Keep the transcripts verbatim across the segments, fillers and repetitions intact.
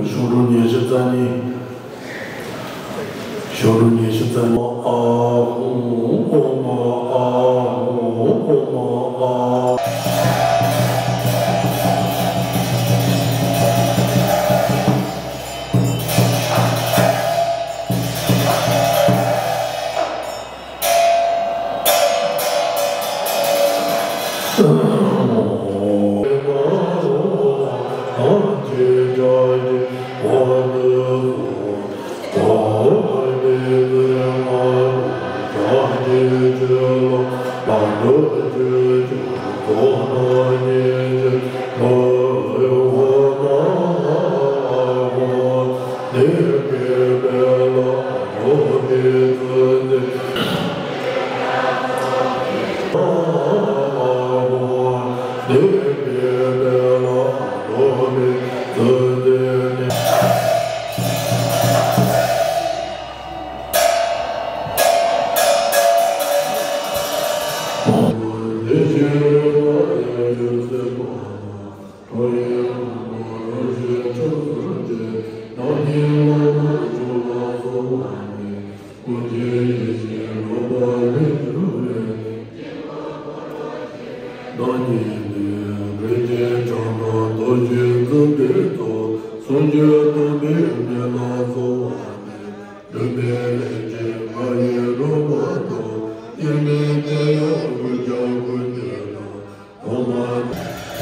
ཤོག་གྲངས་ཉི་ཤུ་རྩ་གཉིས། ཤོག་གྲངས་ཉི་ཤུ་རྩ་གཉིས། ཨ་ཧོ་ཨོ་མ། ཨ་ཧོ་ཨོ་མ། ཨ།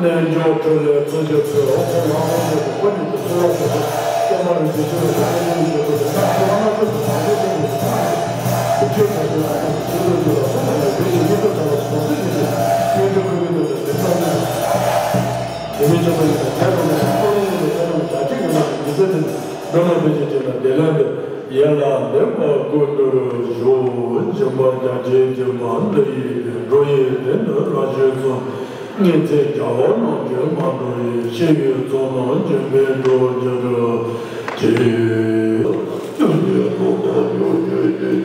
རྣལ་འབྱོར་སྤྲུལ་ལས་བརྩོན་བཅས་ཚུལ་འོག་ཁོང་ལྷ་མོ་བཅས་ཀྱི་སྐུ་ཉིད་ཀྱི་ཚོགས་ལ་བཞུགས་ཏེ། ཀྱེ་མ་རིན་པོ་ཆེ་ལ་བྱང་ཆུབ་ཀྱི་སྒོ་ནས་ཕྱག་འཚལ་བ་ན་ཆོས་ཀྱི་བྱང་ཆུབ་ཀྱི་ཕྱག་འཚལ་བ་ཆོས་ཀྱི་བྱང་ཆུབ་ཀྱི་ཕྱག་འཚལ་བ་ཆོས་ཀྱི་བྱང་ཆུབ་ཀྱི་ཕྱག་འཚལ་བ་ཆོས་ཀྱི་བྱང་ཆུབ་ཀྱི་ཕྱག་འཚལ་བ་ཆོས་ཀྱི་བྱང་ཆུབ་ཀྱི་ཕྱག་འཚལ་བ། དེ་མིན་ཆོས་པ་ཡིན་ན་དེ་རྣམས་ཀྱི་ཚོགས་ཡིན་ཏེ། དེ་རྣམས་བྱ་བྱེད་ཀྱི་རྣམས་ཀྱི་མི་ཚེ་དེ་ནི་འགྲོ་ལ་ཕན་ཞིང་བྱེད་ལ་བདེ་ལ་འདོད། ཡན་ལག་ལེགས་པར་ཀུན་ཏུ་བཞོ། སྦྱིན་པ་རྒྱ་ཆེན་སྦྱིན་པ་འདི་ཡིས་ཏེ། འགྲོ་ཡི་དོན་དུ་རབ་བྱུང་གསུམ། ཉིན་མཚན་བརྒྱ་བ་རྣམས་ཀྱིས་མ་འགྲོ་བའི། ཤེས་ཡོན་ཚོགས་རྣམས་འབྱོན་པའི་འགྲོ་རྒྱུར་བྱེད།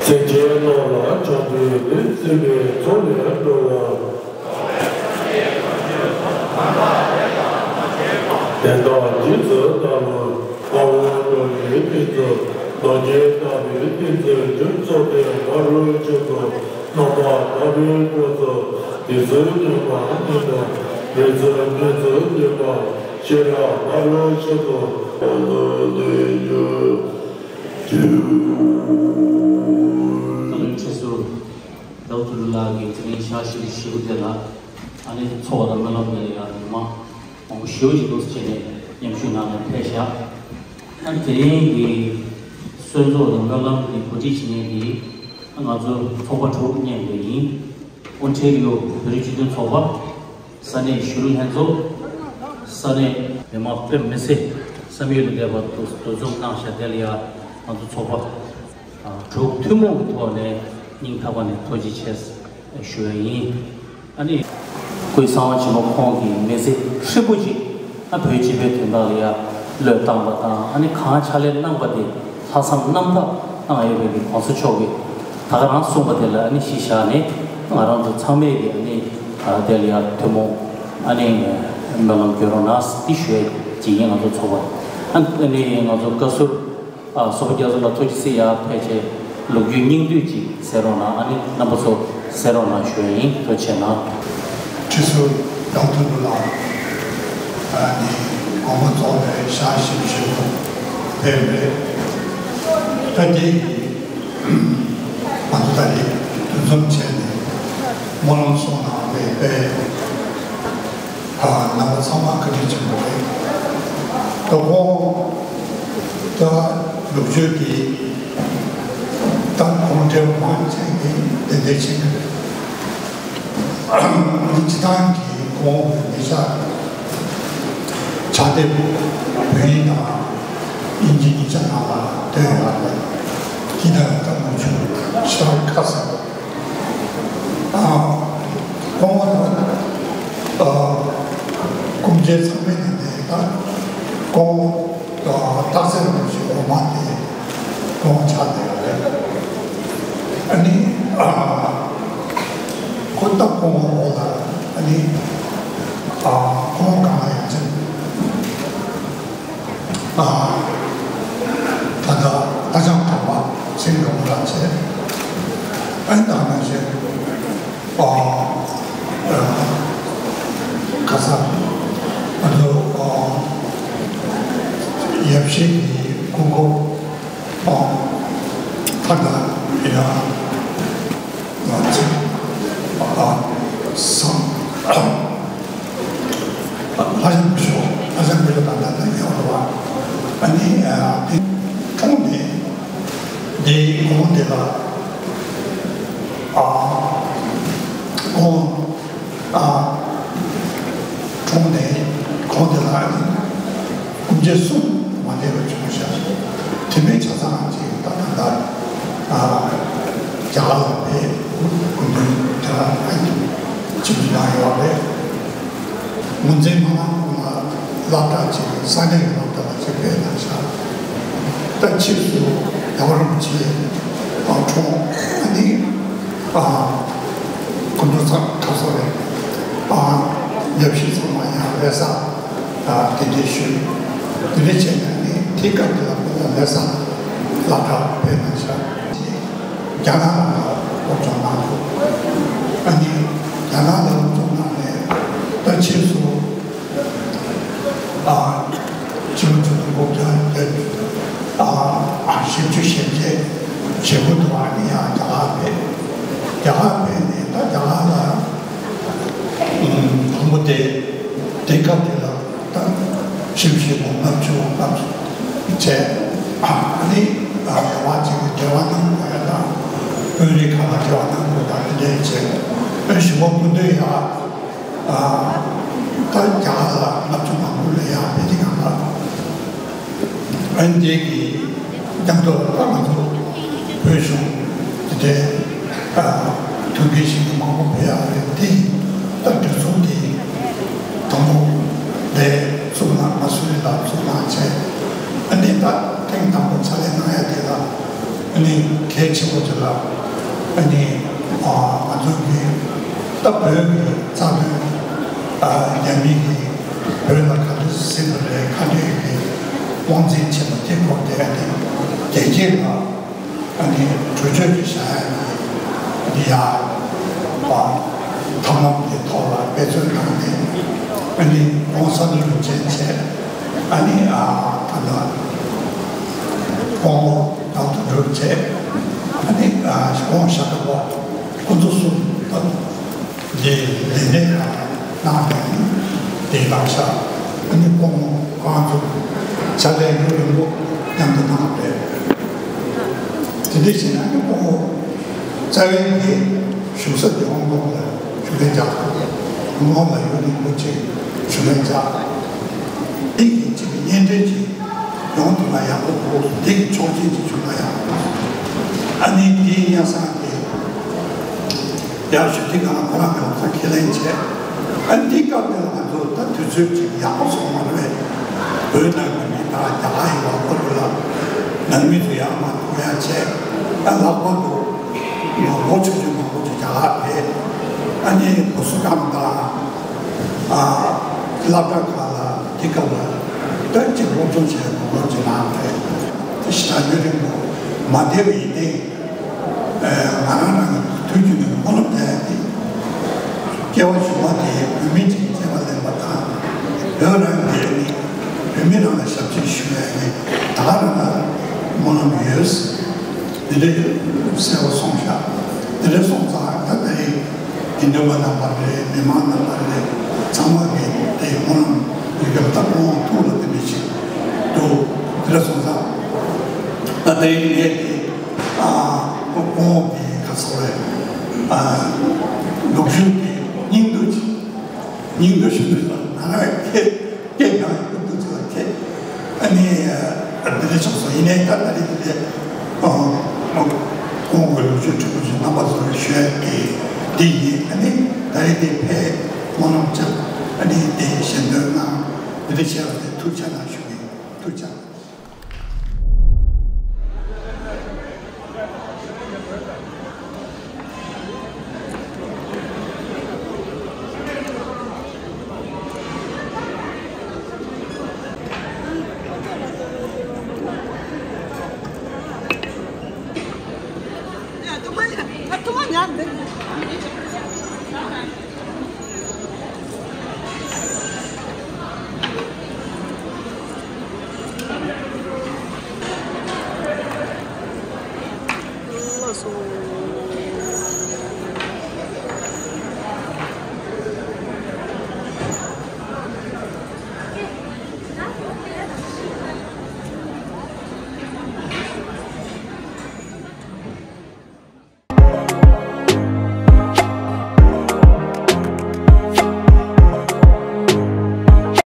སེམས་ཅན་རྣམས་ལ་བྱམས་པའི་སེམས་པའི་ཚོགས་ལས་སྒྲོལ་བ། དེ་དག་རྗེས་སུ་བདག་སློབ། དཔའ་བོ་འགྲོ་བའི་བསྟན་འཛིན། རྡོ་རྗེ་ལྟ་བུའི་བསྟན་འཛིན་རྒྱུན་སོགས་ཏེ་མ་རུ་གྱུར་ཅིག་རྣམ་པར་དག་པའི་སྐུ་ཚེ། དུས་གསུམ་ཉམས་པ་ཉིད་དང་། རིག་འཛིན་བསྟན་འཛིན་ཉིད་པ་ཤེས་རབ་མ་རུ་གྱུར་ཅིག་ལ་ལུས་འགྱུར། བཀའ་བློན་ཁྲི་ཟུར་ཟླ་བ་ཐུབ་ལགས་ཀྱིས་དེ་རིང་ཞག་བཞི་བཞི་པོ་དེ་ལ་ཨ་ནི་ཚོགས་པ་དང་སྨོན་ལམ་དེ་ལ་ཡང་མི་མང་མང་པོ་ཞེ་པོ་ཅིག་འདུག་སེ་བྱས་ནས་མཉམ་ཞུགས་གནང་ནས་ཕེབས་ཤག་ཨ་ནི་དེ་རིང་གི་གསོལ་ཚོགས་དང་སྨོན་ལམ་གྱི་གོ་སྒྲིག་བྱེད་མཁན་དེ་ང་ཚོ་ཚོགས་པ་དྲུག་མཉམ་དུ་ཡིན། ཨོན་ཊེ་རི་ཡོ་བོད་རིགས་སྤྱི་མཐུན་ཚོགས་པ། ས་གནས་གཞིས་ལུས་ལྷན་ཚོགས། ས་གནས་མི་མང་དཔེ་མི་སྲིད་བསམ་ཡུལ་ལས་འདས་པ་འདུ་འདུ་འཛོམས་གནང་ཤག་དེ་ལ་ཡང་ང་ཚོ་ཚོགས་པ་དྲུག་ཐུན་མོང་གི་ཐོག་ནས་སྙིང་ཐག་པ་ནས་ཐུགས་རྗེ་ཆེ་ཞུ་ཡ་ཡིན། ཨ་ནི། སྐུའི་གསང་བ་ཆེན་མོ་ཁོང་གིས་མི་ཚེ་ཧྲིལ་པོ་ཅིག་ཨ་བོད་སྤྱི་པའི་དོན་དག་ལ་ཡང་བློས་བཏང་པ་དང་། ཨ་ནི་གང་ཕྱག་ལས་གནང་པ་དེ་ལྷག་བསམ་རྣམ་དག་གནང་ཡོད་པའི་གི་གོང་ས་མཆོག་གིས་ད་ག་རང་གསུངས་པ་དེ་ལ་ཨ་ནི་གཞི་བཞག་ནས་ང་རང་ཚོ་ཚང་མས་ཀྱི་ཨ་ནི་ཨ་དེ་ལ་ཡང་ཐུན་མོང་ཨ་ནི་སྨོན་ལམ་སྐྱོན་རོགས་གནང་ཟེར་ཞུ་ཡ་ཅིག་ཡིན། ང་ཚོ་ཚོགས་པ་ཨ་ནི་ང་ཚོ་བཀའ་ཟུར། ཨ་སོག་པོ་རྒྱ་མཚོ་ལགས་ཐུགས་རྗེ་གཟིགས། ཡར་ཕེབས་བྱས་ལོ་རྒྱུས་སྙིང་བསྡུས་ཅིག་གསན་རོགས་གནང་། ཨ་ནི་རྣམ་པ་ཚོ་གསན་རོགས་གནང་ཞུ་ཡ་ཡིན། ཐུགས་རྗེ་གནང་། ཁྲི་ཟུར་ཡང་ཐོན་ལ་ཨ་ནི་དགོངས་པ་རྫོགས་པའི་ཞག་བཞི་བཞི་པོ་ཕེབས་རེད། ད་དེ་ཡིས་ང་ཚོ་ད་རེས་འདུ་འཛོམས་བྱས་ནས་སྨོན་ལམ་གསུང་གནང་བའི་དཔེ། ཨ་རྣམ་པ་ཚང་མ་བཀའ་དྲིན་ཆེན་པོ་རེད། ད་ཁོང་ད་ལོ་རྒྱུས་ཀྱི་ད་ཁོང་འབྲེལ་བ་མང་ཆེ་གི་དེ་འདྲ་ཆེ་གི་རེད། འདི་སྤྱི་བཏང་གི་ཁོང་གི་ཉེ་ཆར་ཕྱག་དེབ་བོད་ཡིག་དང་དབྱིན་ཇི་གཉིས་ཆ་ནང་ལ་བཏོན་ཡོད་རེད། འདི་ད་ད་ལོ་རྒྱུས་ཞེ་དྲག་ཁ་གསལ་པོ། ཨ་ཁོང་ད་ཨ་སྐུ་མཆེད་ཚང་མའི་ནང་ནས་ད་ཁོང་ཨ་རྟགས་གསལ་རུ་ཞིག་འོ་མ་དེ་ཁོང་ཆགས་བསྡད་ཡོད་རེད། ཨ་ནི་ཨ་ཁོ་ད་ཁོང་འོག་ལ་ཨ་ནི་ཨ་ཁོང་གང་ལ་ཡང་ཅིག་ཨ་ད་ལྟ་ཨ་ཅག་གྲགས་པ་ཚེ་རིང་དགའ་མོ་ལགས་བྱས། ཨ་ནི་ད་ག་ནང་བཞིན་ཨ་ཨ་ཁ་ས་ང་ཚོ་ཨ་ཡབ་གཞིས་ཀྱི་སྐུ་འཁོར་ཨ་ད་ལྟ་ཡང་ང་ཚོ་ཨ་བསམ་ཨ་ཧ་ཅང་མི་ཤོག་ཧ་ཅང་མི་ཤོག་ད་ལྟ་ད་ཡག་པོ་རེད་བ། ཨ་ནི་ཨ་དེ་འཁྲུངས་ནས་དེའི་གོང་དེ་ལ་ཨ་ཁོང་ཨ་འཁྲུངས་ནས་གོང་དེ་ལ་ཨ་ནི་སྐུ་མཆེད་གསུམ་མ་འདས་པ་བྱུང་ཤག་དེ་མིན་ཆ་ཚང་ཅིག་ད་ད་ལྟ་ཨ་རྒྱ་གར་ལ་ཕེབས། སྐུ་མདུན་རྒྱ་གར་ཕེབས་ཆིབས་བསྒྱུར་གནང་ཡོད་རེད། ངོས་འཛིན་མ་གནང་གོང་ལ་སློབ་གྲྭ་ཅིག་ས་གནས་ཀྱི་སློབ་གྲྭ་ལ་ཅིག་ཕེབས་གནང་ཤག་ད་ཕྱིས་སུ་རྒྱལ་བ་རིན་པོ་ཆེ་དང་འཁྲུངས། ཨ་ནི་ཨ་སྐུ་མདུན་ཚང་ཁ་སོ་རེད། ཨ་ཡབ་གཞིས་ཚང་མ་ཡང་རེས་གཟའ་ཨ་དེ་འདྲའི་ཤོད་དེ་འདྲའི་བྱས་ནས་ནི་དེ་སྐབས་དེ་ལ་ཁོ་ལ་རེས་གཟའ་སློབ་གྲྭ་ཕེབས་གནང་ཤག་རྒྱ་ནག་ལ་སློབ་སྦྱོང་གནང་འདུག་ཨ་ནི་རྒྱ་ནག་ལ་སློབ་སྦྱོང་གནང་ནས་ད་ཕྱིས་སུ་ཨ་ཕྱི་ལོ་ཆིག་སྟོང་དགུ་བརྒྱ་བརྒྱད་ཨ་བཞི་བཅུ་ཞེ་བརྒྱད་ཞེ་དགུ་དུ་ཨ་ནི་ཡང་རྒྱ་གར་ཕེབས། རྒྱ་གར་ཕེབས་ནས་ད་རྒྱ་གར་ལ་དང་པོ་དེ་དེ་སྐབས་དེ་ལ་ད་ཞིབ་ཞིབ་པོ་ལྔ་བཅུ་ལྔ་བཅུ་བྱས། ཨ་ནི་རེ་བ་ཅིག་འབྲེལ་བ་གནང་དགོས་ཡ་དང་དཔོན་རིགས་ཁག་ལ་འབྲེལ་བ་གནང་དགོས་དང་དེ་འདྲས་བྱས། ཨ་ཞུ་བ་སྐུ་མདུན་ཡ་ ད་རྒྱ་གར་ལ་ལྔ་བཅུ་ང་དགུ་ལ་ཡར་ཕེབས་དུས་སྒང་ལ། ཨ་ནི་དེ་གི་མཉམ་དུ་ད་ང་ཚོ་བོད་གཞུང་དེ་འདྲའི་ཐུགས་འགན་བཞེས་མཁན་མང་པོ་ཕེབས་ཡག་རེད། དེ་ད་སྒྲིག་འཛུགས་དེ་དང་པོ་ལས་ཚུགས་གནང་། མ་སུ་རི་ལགས་ཚུགས་གནང་བྱས། ཨ་ནི་ད་ཐེངས་དང་པོ་ཕྱག་ལས་གནང་ཡ་དེ་ལ་ཨ་ནི་གལ་ཆེན་པོ་དེ་ལ་ཨ་ནི་ང་ཚོ་གི་ད་བོད་ཀྱི་རྩ་དོན་རྒྱ་མི་གིས་བོད་ལ་ག་འདྲ་ཟིན་པ་རེད། ག་འདྲ་གི་དབང་འཛིན་བྱས་པ་དེ་སྐོར་དེ་ཨ་ནི་རྒྱལ་སྤྱི་ལ་ཨ་ནི་གྲོས་ཆོད་ཅིག་བཞག་ཡ་ཡིན། འདི་ཡ་ཐབས་ལམ་གྱི་ཐོག་ལ་འབད་བརྩོན་གནང་སྟེ་ཨ་ནི་༸གོང་ས་ལྷན་ཚོགས་ཅན་བྱས། ཨ་ནི་ད་ལྟ་སྐུ་ངོ་ཌོག་ཊར་སྒྲུབ་བྱས། ཨ་ནི་ཨ་ཁོང་ཤ་ཁ་པ་ཁོང་ཚོ་གསུམ་ད་འདི་ལས་གནས་ཁག་གནང་བ་ཡིན། དེ་གནང་ཤག་ཨ་ནི་སྐུ་ངོ་ཁོང་ཚོ་ཕྱག་ལས་ཡུན་རིང་པོ་མཉམ་དུ་གནང་བ་རེད། དེ་འདྲ་བྱས་ན་ཨ་ནི་སྐུ་ངོ་རྩ་བའི་གི་བཞུགས་ས་དེ་ཧོང་ཀོང་ལ་བཞུགས་གདན་འཇགས། ཧོང་ཀོང་ལ་ཡུན་རིང་པོ་ཅིག་བཞུགས་གདན་འཇགས། དེ་གི་ཅིག་གི་གཉེན་འབྲེལ་ཅིག་ཡོང་ཐུབ་ན་ཡག་པོ་འདུག་དེ་གི་ཆོག་མཆན་ཅིག་བྱུང་ན་ཡག་པོ་འདུག་ཨ་ནི་དེའི་སྙན་སེང་དེ་ཡར་ཞུ་དུས་སྒང་ལ་ཁོ་རང་གི་ལམ་སང་ཁས་ལེན་བྱས། ཨ་ནི་དེའི་སྐབས་དེ་ལ་ང་ཚོ་ད་དུས་ཚོད་ཅིག་ཡག་པོ་སོང་མ་རེད། བོད་ནང་གི་མི་དང་རྒྱ་གར་ཡི་ལག་པ་རུ་ལ་ནང་མི་ཚོ་ཡར་མར་ཐུག་ཡ་བྱས། ཨ་ལྷག་པར་དུ་ལོ་ཆུང་ཆུང་མང་པོ་ཅིག་རྒྱ་གར་ཕེབས། ཨ་ནི་བུ་གསོ་ཁང་དང་ཨ་སློབ་གྲྭ་ཁག་ལ་དེ་སྐབས་ལ་ད་ཅིག་སློབ་སྦྱོང་བྱས་པའི་ལོ་ཅིག་ལངས་རེད། དེ་ཞེ་དྲག་ཡུན་རིང་པོ་མ་བསྡད་པ་ཡིན་ཏེ། ང་རང་རང་གི་དུས་རྒྱུན་ནས་སྨོན་ལམ་རྒྱག་ཡ་དེ། སྐྱེ་བ་གཞུག་མ་དེ་བོད་མི་གཅིག་གི་སྐྱེ་བ་ལེན་པ་དང་། བོད་རང་གི་ནི་བོད་མི་རང་ལ་ཞབས་ཕྱི་ཞུ་ཡ་ནི་ད་ག་རང་ལ་སྨོན་ལམ་ཡོད། དེ་འདྲའི་གསལ་པོ་གསུངས་ཤག་དེ་འདྲ་སོང་ཙང་ད་ལྟ་རེད། དགེ་འདུན་པ་རྣམ་པ་རེད། མི་མང་རྣམ་པ་རེད། ཚང་མ་གི་དེ་སྨོན་ལམ་ཡོད་སྐབས་ད་ཁོང་ཐུགས་ལ་དེ་འདྲ་ཞིག་འདུག་དེ་འདྲ་སོང་ཙང་ད་ལྟ་ཡིན་ངས་དེ་ཨ་ཁོང་གི་ག་ཚོད་རེད། ཨ་ལོ་རྒྱུས་ཀྱི་སྙིང་བསྡུས་ཅིག་སྙིང་བསྡུས་ཞུ་འདོད་ལ་ང་རང་ཁྱེད་སྐད་གང་ཡོད་འདུག་ཚོད་ཁྱེད་ཨ་ནི་འདི་ལས་ཆོག་སོང་། ཡིན་ནའི་ད་ད་རེས་འདི་ལས་ཁོང་གི་ལོ་རྒྱུས་འབྲི་གུ་ཞིག་རྣམ་པ་ཚོར་ཞུ་ཡ་གི་འདི་ཡིན། ཨ་ནི་ད་རེས་འདི་ཕེབས་སྨོན་ལམ་བརྒྱབ། ཨ་ནི་འདི་ཞལ་འདོན་གནང་། འདི་འདྲ་བྱས་པ་དེ་ཐུགས་རྗེ་གནང་ཞུ་གི་ཡིན། ཐུགས་རྗེ།